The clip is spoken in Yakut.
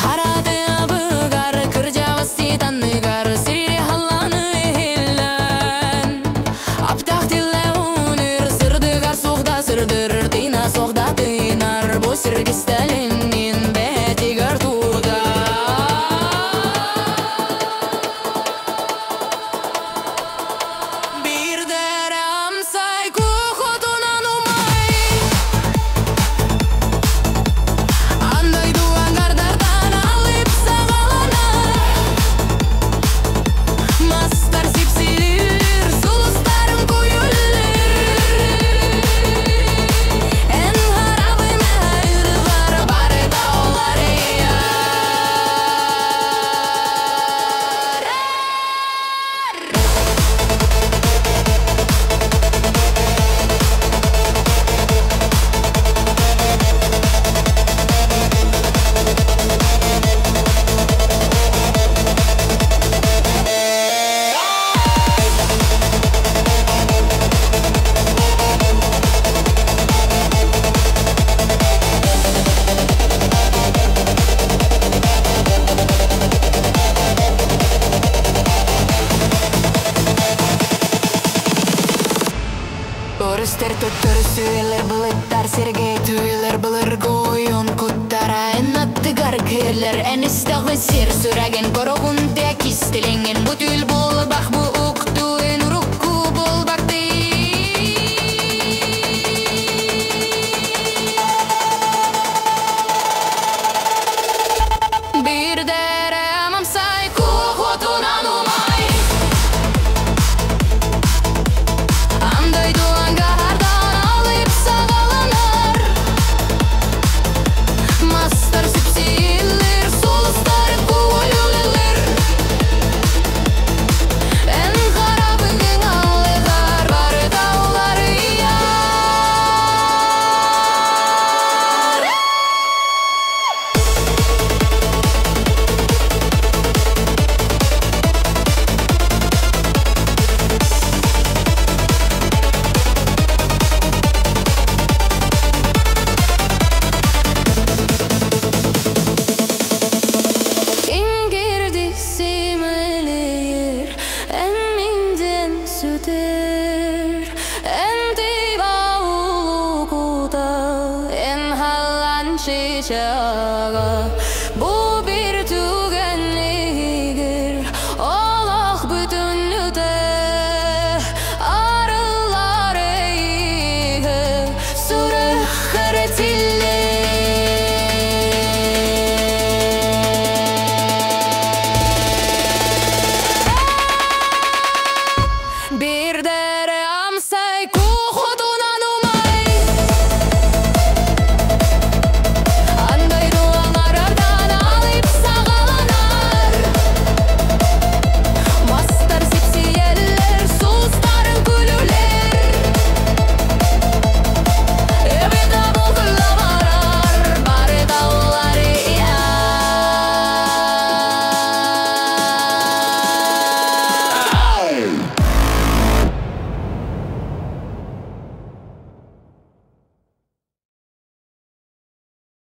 Харатыабыгар кырдьаҕас титаныгар сири халлааны иһиллэн Аптаах тиллэ үнүр сырдыгар суохда сырдырыр тыына суохда тыынар бу сир кистэлиҥин бэйэтигэр тутар. Биирдэрэ амсай кухотунан умай Аан дойду аҥардартан алып саҕаланар Мастар сипсилиир, сулустарым куйуллуур Эн харабын ыһыырбар барыта уларыйар. Өрүстэр төттөрү сүйэлэр былыттар сиргэ түйэлэр былыргы ойуун куттара эн аттыгар кэлэр эн истэҕин сир сүрэгин короҕун тиэкистилиҥин бу түүл буолбах бу уктуу эн урукку буолбаттыы. Биирдэрэ амсай куотунан умай Аан дойду ангардан алып саҕаланар Мастар сипсииллэр, сулустар куойуллар Эн харабыҥ алыгар барыта уларыйар. Киҥкирдик симэлийэр, эн минден сүтэр, эн тыйба улуу кута, эн халлаан чыычааҕа.